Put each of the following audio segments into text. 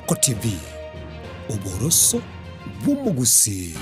Ensoko TV, oboroso bw'omogusii.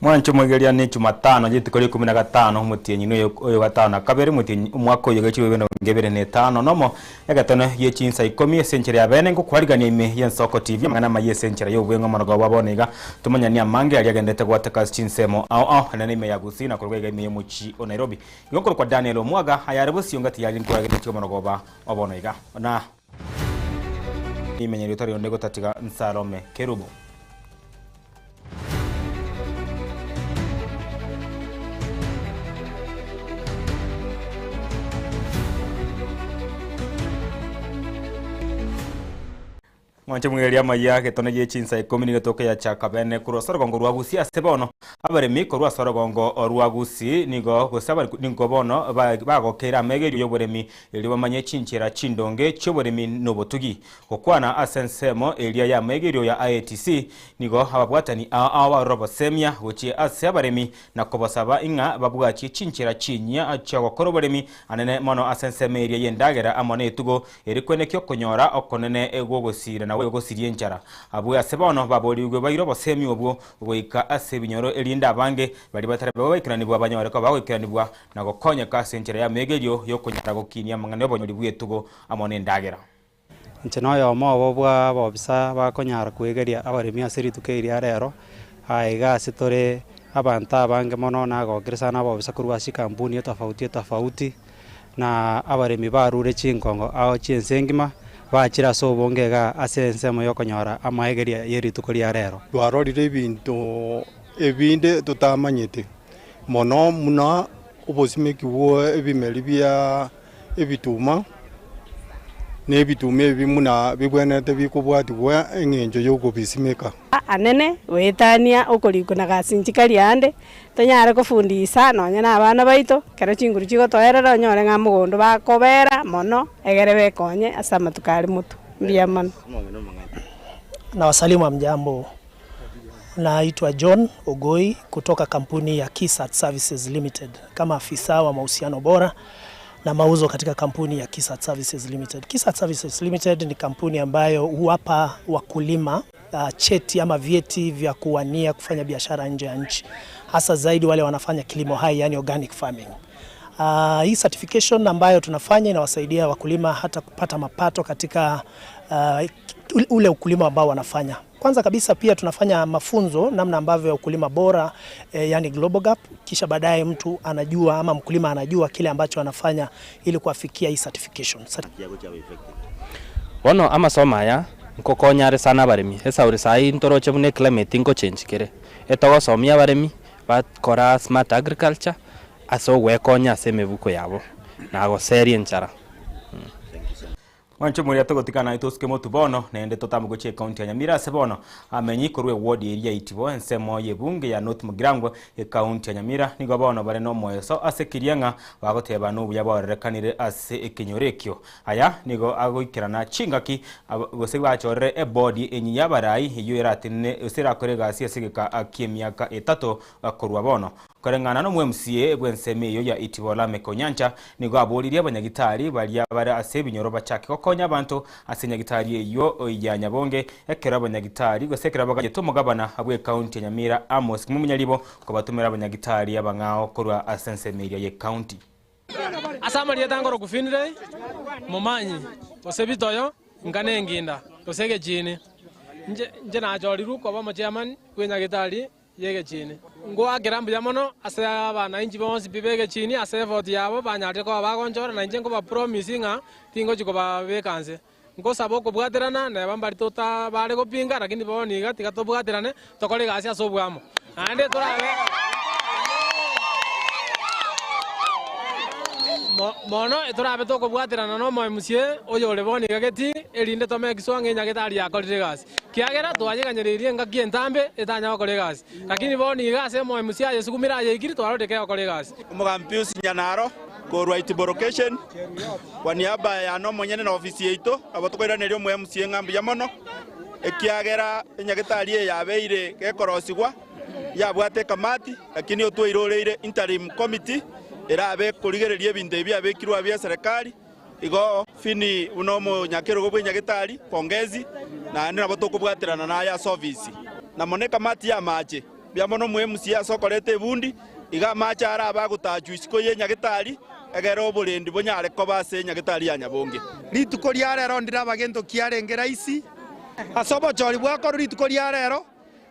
Mwanche omwegeria ne Jumatano rituko ria ikomi na gatano omotienyi noyo oyo gatano na kabere omotienyi omwaka oyo gechirwe emerongo ebere na etano nomo egetone gie chinsa ikomi ase enchera ya bene ngokwarigania ime y'Ensoko TV amang'ana amaya ase enchera y'obweng'e omorogoba bwa bono iga tomanyanie amange aria agenderete gwateka ase chinsemo ao ao anene ime ya Gusii na korwa iga ime y'omochie o Nairobi. Igo nkorokwa Daniel Omwaga ayare bosio ngati yaria nkorageretie omorogoba o bono iga na Nimenyerwe tari onde gotatiga Nsalome Kerubo. Mwanche mwegerie amaiya getono gie chinsa ikomi nigo tokoyachaka bene korwa ase orogongo rwa Gusii ase bono abaremi korwa ase orogongo rwa Gusii nigo gose abari nigo bono bagokeire amegerio y'oboremi erio bamanye chinchera chindonge chi'oboremi na obotugi. Gokwana ase ensemo eria y'amegerio ya IATC nigo ababwatani ao ao barure obosemia gochia ase abaremi na kobasaba ing'a babwatie chinchera chinyia chi'ogokora oboremi anene mono ase ensemo eria y'endagera amo netugo Eri kwenekia okonyora okonene gw'ogosiira na gosiria enchara. Abwo ase bono baboorigwe baire obosemi obwo goika ase ebinyoro, erinde abange baria batari baikeranigwa banyore koba bagoikeranigwa na gokonyeka ase enchera y'amegerio y'okonyara gokinia amang'ana y'obonyori bw'etugo amo nendagera. Inche noyomo obo bwa abobisa bakonyara kwegeria abaremi ase rituko eri ria rero, aiga ase tore abanto abange mono nagokire sana abobisa korwa ase chikampuni etofauti etofauti. Na abaremi barure chinkongo ao chi'ense engima, bachire ase obonge iga ase ensemo y'okonyora amaegeria ye rituko ria rero. Twarorire ebinto ebinde totamanyete, mono buna obosimeki bw'ebimeri bia ebituma, na ebituma ebi buna bibwenerete bikobwatigwa eng'encho y'okobisimeka. Anene goetania okorikwa na gasinchi karia ande, Tonyare kofundisa nonya nabana baito, ekero chinguru chigotoerera onyore ng'a mogondo bakobera mono, egere bekonye ase amatuko are motwe. Mbuya mono. Nawasalimu hamjambo, naitwa John Ogoi kutoka kampuni ya Kisat Services Limited kama afisa wa mahusiano bora na mauzo katika kampuni ya Kisat Services Limited. Kisat Services Limited ni kampuni ambayo huwapa wakulima cheti ama vyeti vya kuwania kufanya biashara nje ya nchi, hasa zaidi wale wanafanya kilimo hai, yani organic farming. Hii certification ambayo tunafanya inawasaidia wakulima hata kupata mapato katika ule ukulima ambao wanafanya. Kwanza kabisa pia tunafanya mafunzo namna ambavyo ya ukulima bora yani Global Gap, kisha baadaye mtu anajua ama mkulima anajua kile ambacho anafanya ili kuafikia hii certification. Bono amasomo aya nkokonya are sana abaremi, esauri saii ntoroche buna eclimate nkochange kere, etogosomia abaremi bakora smart agriculture ase ogwekonya ase emebuko yabo na goseria enchara. Mwanche moria togotigana naye tosuke motu bono, naende totambe gochia ecounty ya Nyamira ase bono amenyi korwa eward eria ya Itibo ensemo y'ebunge ya North Mugirango ecounty ya Nyamira nigo bono bare nomoeso ase keria ng'a bagoteba nobuya baorerekanire ase ekenyoro ekio. Aya nigo agoikerana chingaki gose bachorere ebodi enyi y'abarai eyio eratenene gose erakore egasi ase egeka ki'emiaka etato korwa bono. Koreng'ana n'omo-MCA bw'ensemo eyio ya Itibo Lameck Onyancha nigo aboririe abanyagitari baria bare ase ebinyoro bachake gokonya abanto ase nyagitari eyio ya Nyabonge ekero abanyagitari gose ekero bagachete omogabana bw'ecounty ya Nyamira Amos Kimumunyaribo kobatomera abanyagitari abang'ao korwa ase ensemo eria y'ecounty. Ase amarieta nkorokwa Finlay, Momanyi, gose Bitoyo, nka nenginda, gose egechiini. Inche inche nachorirwe koba omochairman bw'enyagitari y'egechiini. Ngoakera mbuya mono ase abanainchi bonsi pi b'egechiini ase effort yabo banyarire koba bagonchora, na inche nkobapromise ng'a tingochi kobabeka nse. Nkosaba okobwaterana neba mbari tota bare gopinga, lakini bono iga tiga tobwaterane tokore egasi ase obwamo, naende torabe mono torabe tokobwaterana na omoMCA oyore bono iga getii, erinde tomake sure ng'a enyagetari yakorire egasi, kiagera twayeganyereirie engaki entambe etanya gokora egasi, lakini bono iga ase omoMCA ayesugumire ayeikiri twarorire kegokora egasi. Omogambi Pius Nyanaro. Korwa Itibo Location, kwa niaba yane omonyene na ofisi yaito, nabo tokoiraneria omo MCA ng'a mbuya mono, ekiagera enyagetari eye yabeire gekorosigwa, yabwate ekamati, lakini otweiroreire interim committee erabe ekorigereria ebinto ebi biabekirwe abwo bia eserekari. Igo Fini buna omonyakerogo bw'enyagetari, pongezi, naende nabo tokobwaterana naye ase ofisi. Na mono ekamati y'amache, mbuya mono omo MCA ase okoreta ebundi, igo amache arabe agotachwa isiko y'enyagetari, egere oborendi bonyare koba ase enyagetari ya Nyabonge. Rituko ria rero ndiraba gento kiarenge rahisi ase obochori bwakorwa rituko ria rero,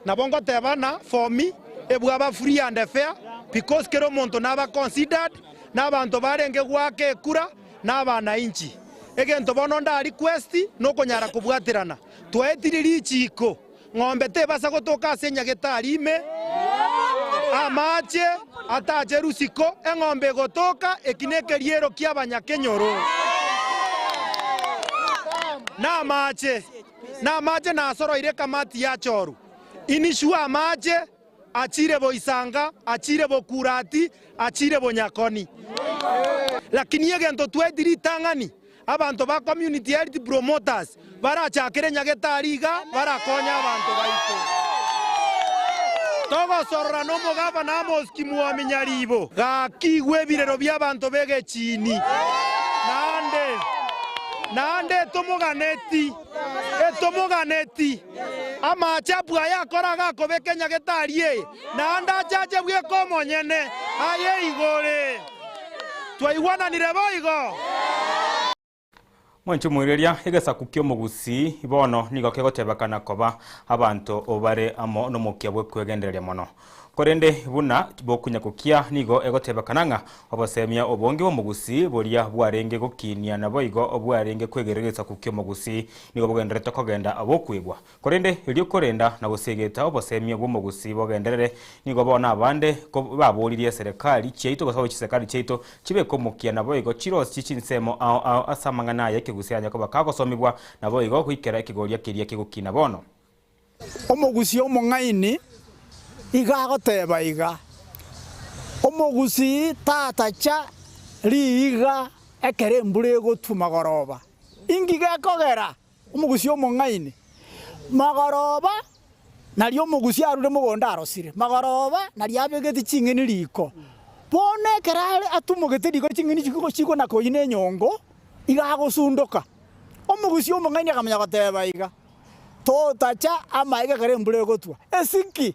nabo ngoteba na for me ebwaba free and fair because kera omonto naba considered na abanto barenge goaka ekura na abanainchi. Egento bono nda request nokonyara kobwaterana. Twaetire richiko. Ng'ombe tebasa gotoka ase enyagetari ime, amache atache rusiko, eng'ombe egotoka, eki nekeriero ki'abanyakenyoro. Namache, namache nasoroire ekamati yachoru. Inishwe amache, achire boisanga, achire bokurati, achire bonyakoni. Lakini egento tweti ritang'ani, Abanto ba Community Health Promoters barachakere nyagetari iga barakonye abanto baito. Togosorora nomogabana Amos Kimwomi Nyaribo, gaki igwa ebirero bi'abanto b'egechini. Naende, naende etomoganeti, etomoganeti, amachapu aya akora agakobeka enyagetari eye, naende achache bweka omonyene, aye igore. Twaigwananire boigo? Mwanche omoireria, egesaku ki'omogusii bono nigo kegotebekana koba abanto bare amo nomokia bw'ekwegendereria mono. Korende buna bokunya gokia nigo egotebekana ng'a obosemia obonge bw'omogusii boria bwarenge gokinia naboigo bwarenge kwegerera egesaku ki'omogusii nigo bogendererete kogenda bokwebwa. Korende erio korenda na gosegeta obosemia bw'omogusii bogenderere, nigo bono abande baboririe eserekari chiaito gose abagochi chiserekari chiaito chibeke omokia naboigo chirosie chinsemo ao ao ase amang'ana aya ekegusii anya koba kagosomigwa naboigo goikera ekegoria keria kegokina bono. Omogusii omong'aini iga agoteba iga, Omogusii tatacha riiga ekero embura egotwa magoroba. Inki gekogera Omogusia omong'aini, magoroba nario omogusia arure mogondo arosire, magoroba nario abegete ching'eni riko. Bono ekero are atumogete riko ching'eni chiko chikona koyia na enyongo, iga agosundoka. Omogusia omong'aini akamanya goteba iga, Totacha amaiga ekero embura egotwa. Esiki,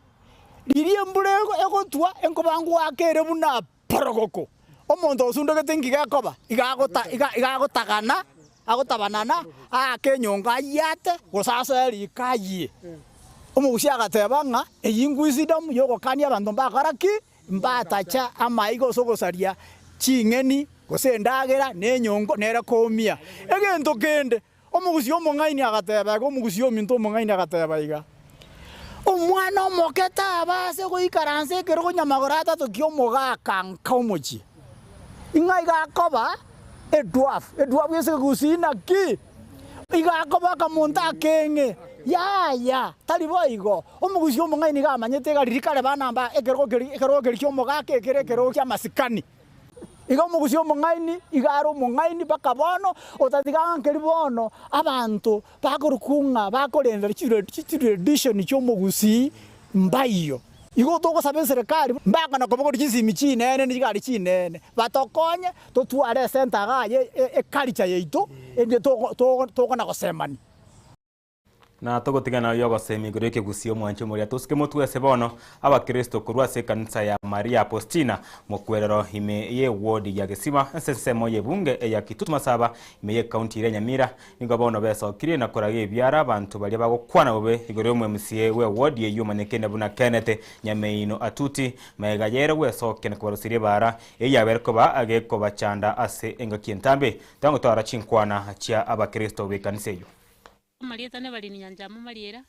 riria embura egotwa enkoba ngoaka ere buna porogoko. Omonto osundogete inki gekoba? Iga agota iga iga agotagana, agotabanana, aake enyongo ayiate, gose asoe riko ayie. Omogusia agateba ng'a eyio wisdom yogokania abanto mbakora ki? Mbatacha amaiga gose ogosaria ching'eni, gose endagera, na enyongo, nere koumia. Egento kende, omogusia omong'aini agateba iga, omogusia ominto omong'aini agateba iga, Omwana omoke tabase goikaransa ekerogo nyamagoro atato ki'omogaka nka omochie. Ing'a iga akoba edwarf, edwarf ase ekegusii naki? Iga akoba akamonto akeng'e, yaya, tari boigo. Omogusii omong'aini iga amanyete iga riria kare bana mba ekerogo keria ekerogo keria ki'omogaka ekere ekerogo ki'amasikani. Iga omogusii omong'aini iga are omong'aini mpaka bono, otatiga ng'a nkeri bono abanto bakorokwa ng'a bakorenda chitradition chi'omogusii mbaiyo. Igo togosaba eserekari mbakana kobogoria chisimi chinene ne chigari chinene, batokonye totware esenta igaa ye eculture yaito ende tokona gosemania. Na togotigana oyo ogosemia igoro y'ekegusii omwanche omoria tosike motwe ase bono abakristo korwa ase ekanisa ya Maria Apostina mokwerero ime y'ewodi ya Gesima ase ensemo y'ebunge eya Kitutu Masaba ime y'ecounty ere Nyamira nigo bono besokirie na koraga ebiara abanto baria bagokwana bobe igoro y'omo-MCA bw'ewodi eyio omanyekene buna Kenneth Nyameino Atuti magega yere gwesokia na kobaruseria ebaara eyio yabere koba gekobachanda ase engaki entambe tango twara chinkwana chia abakristo b'ekanisa eyio. Amarieta nebarini nyanchama mariera,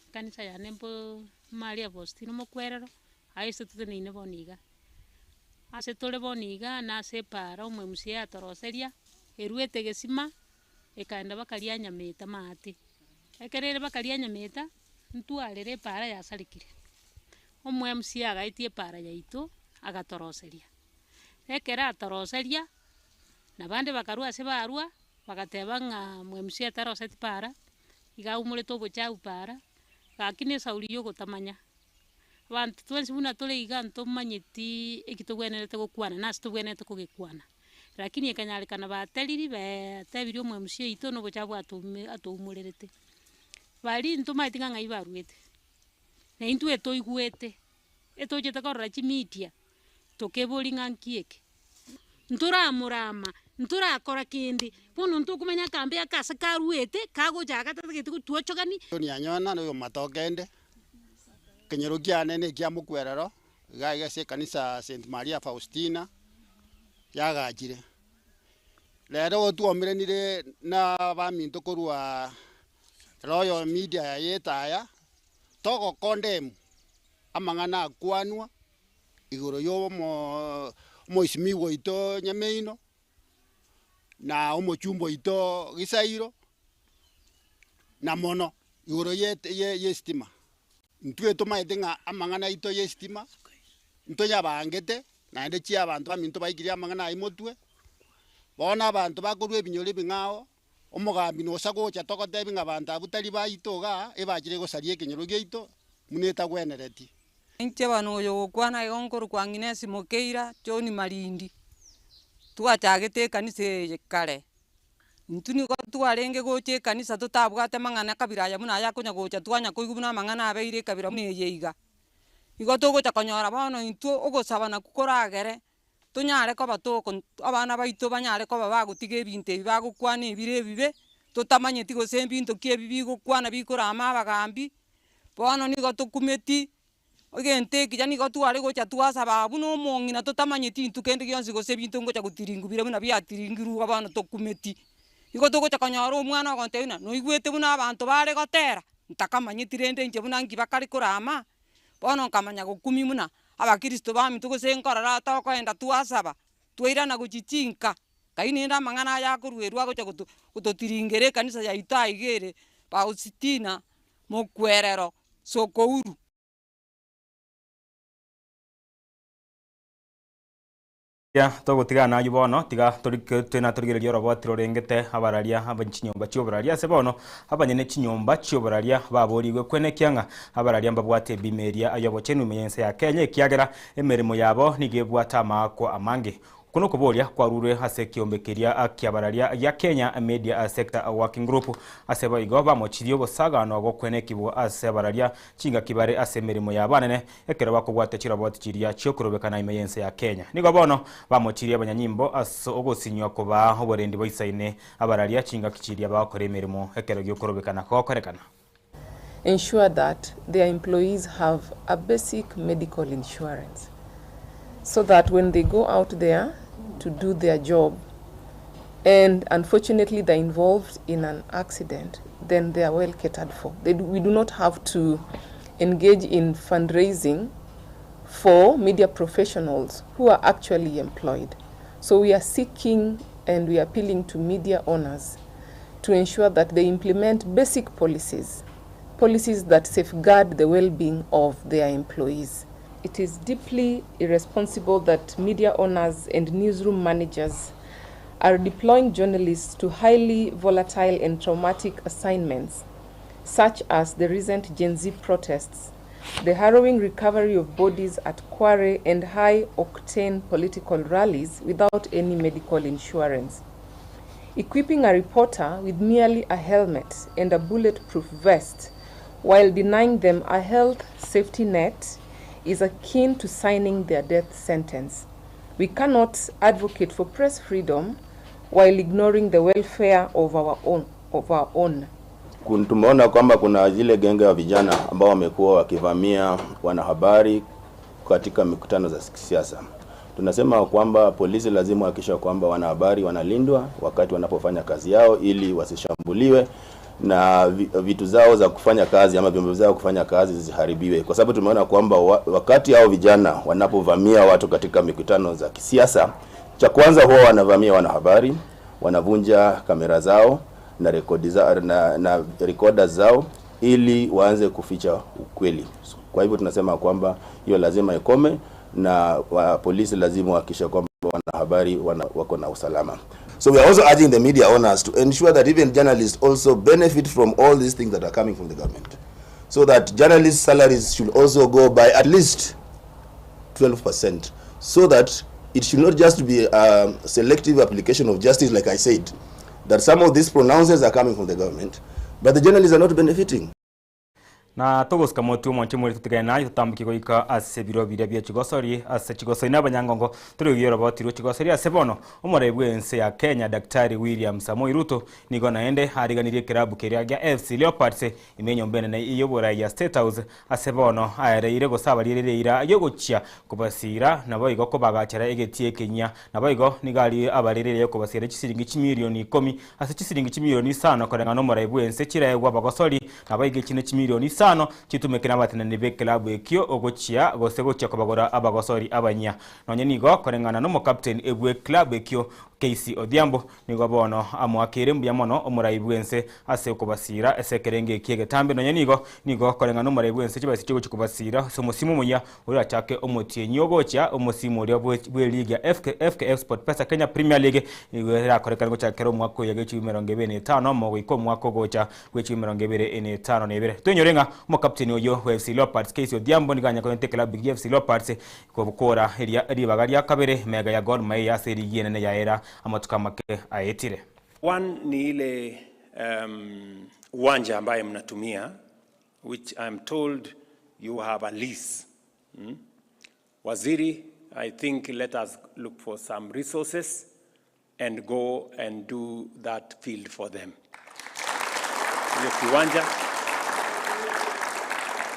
ekanisa yane mbo Maria Agostino Mokwerero, aye ase toteneine bono iga. Ase tore bono iga na ase epaara omo MCA yatoroseria, eruete gesima, ekaenda baka ria Nyameta maate. Ekero ere baka ria Nyameta, ntwarire epaara yasarekire. Omo MCA agaetia epaara yaito, agatoroseria. Ekero atoroseria. Na bande bakarwa ase barwa, bagateba ng'a mwe-M_C ataroseti paara, iga aumorete obochafu paara, gaki na esauri ya ogotamanya. Abanto twensi buna tore iga ntomanyetiii eki tobwenerete gokwana na ase tobwenerete kogekwana. Lakini ekanyarekana bateriri beetebirie omo-M_C oito na obochafu atoume atoumorerete. Baria ntomaeti ng'a ng'ai barwete, na intwe toigwete, etochete korora chimedia, tokeboria ng'a nki eke. Ntoramorama, ntorakora kende, bono ntokomanya akambe aka ase karuete, kagocha iga tatagete gotwochogani. Tony Anyona na oyo matoke ende, ekenyoro kiane na ekia mokwerero, iga iga ase ekanisa St Maria Faustina, yagachire. Rero otwomeranire na abaminto korwa Royal Media ya Etaya, togokondemwa amang'ana akwanwa. igoro y'omoisimigwa oito Nyameino, na omochumba oito Gisairo, na mono igoro y'esitima. Intwe tomaete ng'a amang'ana aito y'esitima ntoyabangete, naende chiabanto baminto baikirie amang'ana ayio motwe, bono abanto bakorwa ebinyoro ebing'ao, omogambi nosa gocha togotebi ng'a abanto abwo tari baito igaa, ebachire gosaria ekenyoro giaito buna etagwenereti. Inche bono oyo ogokwana igo nkorokwa Agnes Mokeira John Marindi, twachagete ekanisa eye kare, intwe nigo twarenge gocha ekanisa totabwate mang'ana kabira aya buna aya akonya gocha twanya koigwa buna amang'ana abeire ekabira buna eye iga. Igo togocha konyora bono intwe ogosaba nakwo koragere tonyare koba toko abana baito banyare koba bagotiga ebinto ebi bagokwana ebire ebibe, totamanyeti gose ebinto ki ebi bigokwana bikorama abagambi, bono nigo tokumeti, egento ekiya nigo tware gocha twasaba abwo na omong'ina totamanyeti intwe kende gionsi gose ebinto ngocha gotiringwa bire buna biatiringirwe igo bono tokumeti. Igo togocha konyora omwana ogontebia buna noigwete buna abanto bare gotera, ntakamanyeti rende inche buna nki bakare korama, bono nkamanya gokumia buna. Abakristo baminto gose nkorora tokoenda twasaba, twairana gochia chinka, nkai nende amang'ana aya akoruerwa agocha goto gototiringera ekanisa yaito aiga ere Faustina mokwerero Sokouru. Rigia togotigana nayio bono, tiga torike natorigereria oroboti rorengete abararia aba chinyomba chi'oboraria. Ase bono abanyene chinyomba chi'oboraria baborigwe kwenekia ng'a abararia mbabwate ebima eria y'obochenu ime y'ense ya Kenya, ekiagera emeremo yabo nigo ebwate amaakwa amange. Okwo nokoboria kwarurwe ase ekiombe keria ki'abararia gia Kenya Media Sector Working Group. Ase boigo bamochirie obosaganwa gokwenekigwa ase abararia chingaki bare ase emeremo yabo anene Ekero bakobwata chiroboti chiria chi'okorobekana ime y'ense ya Kenya. Nigo bono bamochirie abanyanyimbo ase ogosinywa kobaa oborendi boisaine abararia chingaki chiria bagokora emeremo ekero gi'okorobekana gokorekana. Ensure that their employees have a basic medical insurance so that when they go out there to do their job and unfortunately they're involved in an accident, then they are well catered for. They do, we do not have to engage in fundraising for media professionals who are actually employed. So we are seeking and we are appealing to media owners to ensure that they implement basic policies, policies that safeguard the well-being of their employees. It is deeply irresponsible that media owners and newsroom managers are deploying journalists to highly volatile and traumatic assignments, such as the recent Gen Z protests, the harrowing recovery of bodies at Kware and high-octane political rallies without any medical insurance. Equipping a reporter with merely a helmet and a bulletproof vest while denying them a health safety net is akin to signing their death sentence. We cannot advocate for press freedom while ignoring the welfare of our own. Of our own. Tumeona kwamba kuna zile genge ya vijana ambao wamekuwa wakivamia wanahabari katika mikutano za kisiasa. Tunasema kwamba polisi lazima wahakikishe kwamba wanahabari wanalindwa wakati wanapofanya kazi yao ili wasishambuliwe na vitu zao za kufanya kazi ama vyombo zao kufanya kazi zisiharibiwe, kwa sababu tumeona kwamba wakati hao vijana wanapovamia watu katika mikutano za kisiasa, cha kwanza huwa wanavamia wanahabari, wanavunja kamera zao na rekodi za, na, na recorder zao ili waanze kuficha ukweli. Kwa hivyo tunasema kwamba hiyo lazima ikome na wa, polisi lazima wahakikishe kwamba wanahabari wako na usalama. So we are also urging the media owners to ensure that even journalists also benefit from all these things that are coming from the government. So that journalists' salaries should also go by at least 12%, so that it should not just be a selective application of justice, like I said, that some of these pronouncements are coming from the government, but the journalists are not benefiting. Na togosika motwe omonche more totigane naye totambokie goika ase ebiro biria bie chigosori ase chigosori na abanyangongo torigie oroboti rwe chigosori ase bono omorai bw'ense ya Kenya Daktari William Samoei Ruto nigo naende ariganirie ekerabu keria gia FC Leopards ime enyomba enene y'oborai ya State House ase bono aereire gose abarierire eira y'ogochia kobasiira naboigo kobagachera egetii ekenyia Naboigo nigo aria abarerire okobasiera chisiringi chimilioni ikomi ase chisiringi chimilioni isano koreng'ana nomorai bw'ense chiraegwe abagosori, naboigo echi nechimilioni isano chitumeke nabateneneri b'ekelabu ekio ogochia gose gochia kobagora abagosori abanyia. Nonye nigo koreng'ana nomokapteni bw'eklabu ekio Casey Odhiambo nigo bono amoakeire mbuya mono omorai bw'ense ase okobasiira ase ekerengo eki egetambe nonya nigo nigo koreng'ana nomorai bw'ense chibesa chigochia kobasiira ase omosimo omoyia Orachake omotienyi ogocha, omosimu oria bw'eligi ya FKF SportPesa Kenya Premier League nigo erakorekane gochakera omwaka oyo bw'echumi emerongo ebere na etano amo goika omwaka ogocha bw'echumi emerongo ebere na etano na ebere. Toinyore ng'a omokapteni oyio bwa FC Leopards Casey Odhiambo nigo anyakorente eklabu ya FC Leopards gokora eria ribaga ria kabere mega ya Gor Mahia ase eligi enene yaera amatuko amake aetire. One ni ile uwanja ambaye mnatumia which I am told you have a lease. Waziri, I think let us look for some resources and go and do that field for them. Hiyo kiwanja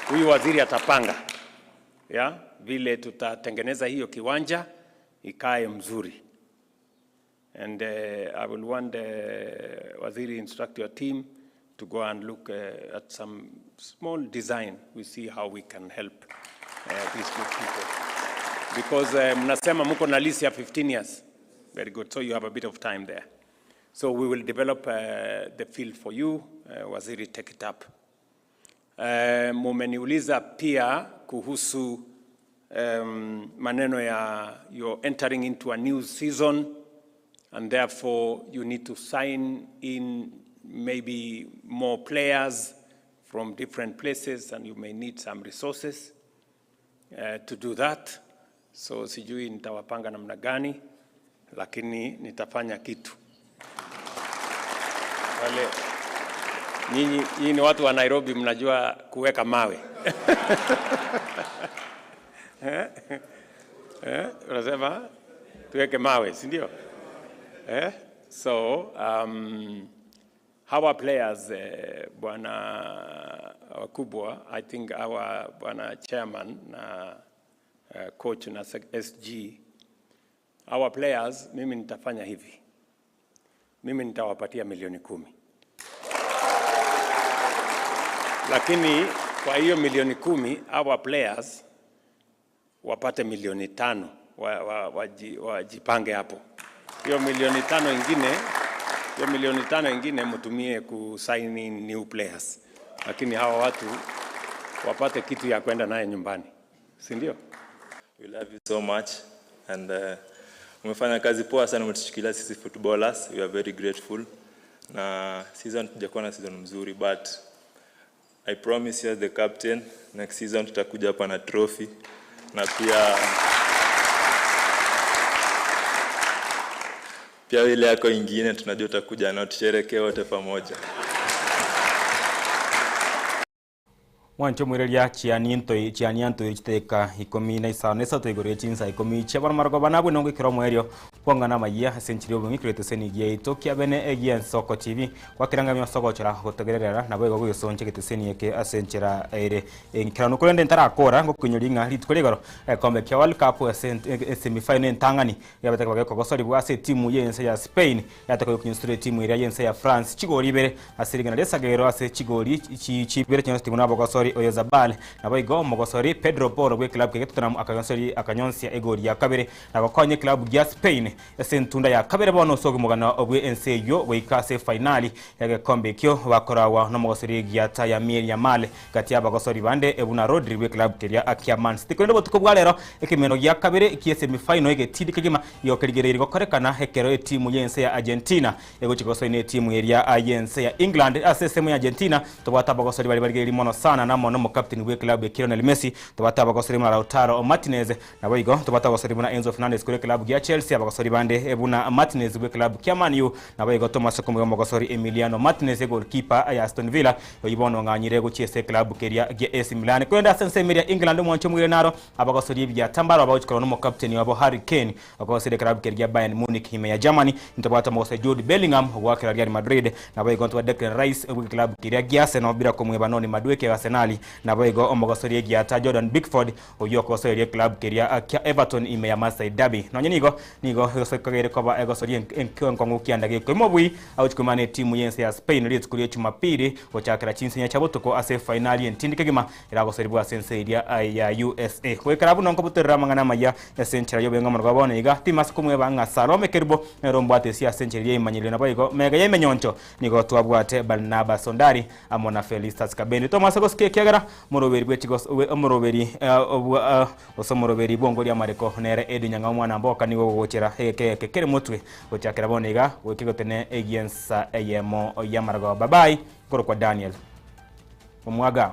huyu waziri atapanga ya vile tutatengeneza hiyo kiwanja ikae mzuri. And I will want Waziri instruct your team to go and look at some small design. We see how we can help these good people. Because mnasema mko na lease ya 15 years. Very good. So you have a bit of time there. So we will develop the field for you. Waziri, take it up. Mumeniuliza pia kuhusu maneno ya you're entering into a new season and therefore you need to sign in maybe more players from different places and you may need some resources to do that. So sijui nitawapanga namna gani, lakini nitafanya kitu. Wale nyinyi nyinyi ni watu wa Nairobi, mnajua kuweka mawe eh? Eh? Unasema tuweke mawe, si ndio? Eh? So hawa players bwana wakubwa, I think our bwana chairman na coach na SG, our players, mimi nitafanya hivi, mimi nitawapatia milioni 10, lakini kwa hiyo milioni 10 our players wapate milioni 5 wajipange hapo. Hiyo milioni 5 ingine, hiyo milioni 5 ingine mtumie ku sign in new players, lakini hawa watu wapate kitu ya kwenda naye nyumbani, si ndio? We love you so much and umefanya kazi poa sana, umetushikilia sisi footballers, we are very grateful. Na season tujakuwa na season mzuri but I promise you as the captain next season tutakuja hapa na trophy na pia ile yako ingine tunajua utakuja nao tusherekee wote pamoja. Mwanche omoireria chiani ntoi chiani antoire chidakika 13 igoro ye chinsa 10 chia bono marogoba nabwe nongo ekero omoerio bwang'ana amayia ase enchera y'obong'e ekereto ase enigi yaito kiabene egia Ensoko TV gwakera ng'a osogochora gotegererera nabo igo gogesoncha egeteseni eke ase enchera ere enkeranu korende ntarakora ngokoinyori ng'a rituko rigoro egekombe kia World Cup ase esemi final entang'ani yabete koba gekogosoriwa ase etimu y'ense ya Spain yataka gokinyusura etimu eria y'ense ya France chigori ibere ase rigena ri'esagero ase chigori chibere chinyoseti buna abogosori. omogosori Oyarzabal. Naboigo omogosori Pedro Porro bw'eklabu keria Tottenham akanyonseri akanyonsia egori ya kabere na gokonya eklabu gia Spain ase entunda ya kabere bono ase omogano bwe ense eyio goika ase efainali y'egekombe ekio bakoragwa nomogosori Egiata Lamine Yamal gati y'abagosori bande buna Rodri bw'eklabu keria kia Man City. Korende obotuko bwa rero ekemeno gia kabere gie semi-final egetindi kegima igo kerigereiri gokorekana ekero etimu y'ense ya Argentina Egochia gosoria netimu eria y'ense ya England. Ase esemo ya Argentina, tobwate abagosori baria barigereiri mono sana na amo nomokapteni bw'eklabu ya Lionel Messi, tobwate abagosori buna Lautaro Martinez, naboigo tobwate abagosori buna Enzo Fernandez korwa eklabu gia Chelsea, abagosori bande buna Martinez bw'eklabu kia Man U, naboigo Thomas okomoiga omogosori Emiliano Martinez egoalkeeper ya Aston Villa, oyio bono ong'anyire gochia ase eklabu keria gia AC Milan. Korende ase ensemo eria England omwancho omoire naro abagosori ebiata mbaro bagochia korwa nomokapteni obo Harry Kane Okogosera ekerabu keria gia Bayern Munich ime ya Germany, ntobwate omogosori Jude Bellingham ogoakera Real Madrid, naboigo ntobwate Declan Rice bw'ekelabu keria gia Arsenal bila komweba Noni Madueke o Arsenali, naboigo omogosori egiata Jordan Pickford oyio okogosoeria ekelabu keria kia Everton ime ya Merseyside Derby. Nonye nigo nigo egosokageire koba egosoria enkong'u kianda gekoima obui agochia koimana etimu y'ense ya Spain rituko ria Jumapili gochakera chinsinya chia botuko ase efainali entindi kegima eragoserigwe ase ense eria ya USA. Goikera abwo nonkobutorera amang'ana amaya ase enchera y'obeng'amano bwa bono iga, timasa komweba ng'a Salome Kerubo nere ombwate esia ase enchera eria y'eimanyereri naboigo mega y'emenyoncho nigo twabwate Barnaba Sondari amo na Felistus Kabendi. Tomasa gosika ekiagera omoroberi bwe chigos omoroberi obwa gose omoroberi bw'ongori amareko nere Edwin Nyang'au omwana mboka nigo ogogochera egeke eke kere motwe gochakera bono iga goika egotene egi'ensa eyemo y'amaragoba. Bye bye, nkorokwa Daniel Omwaga.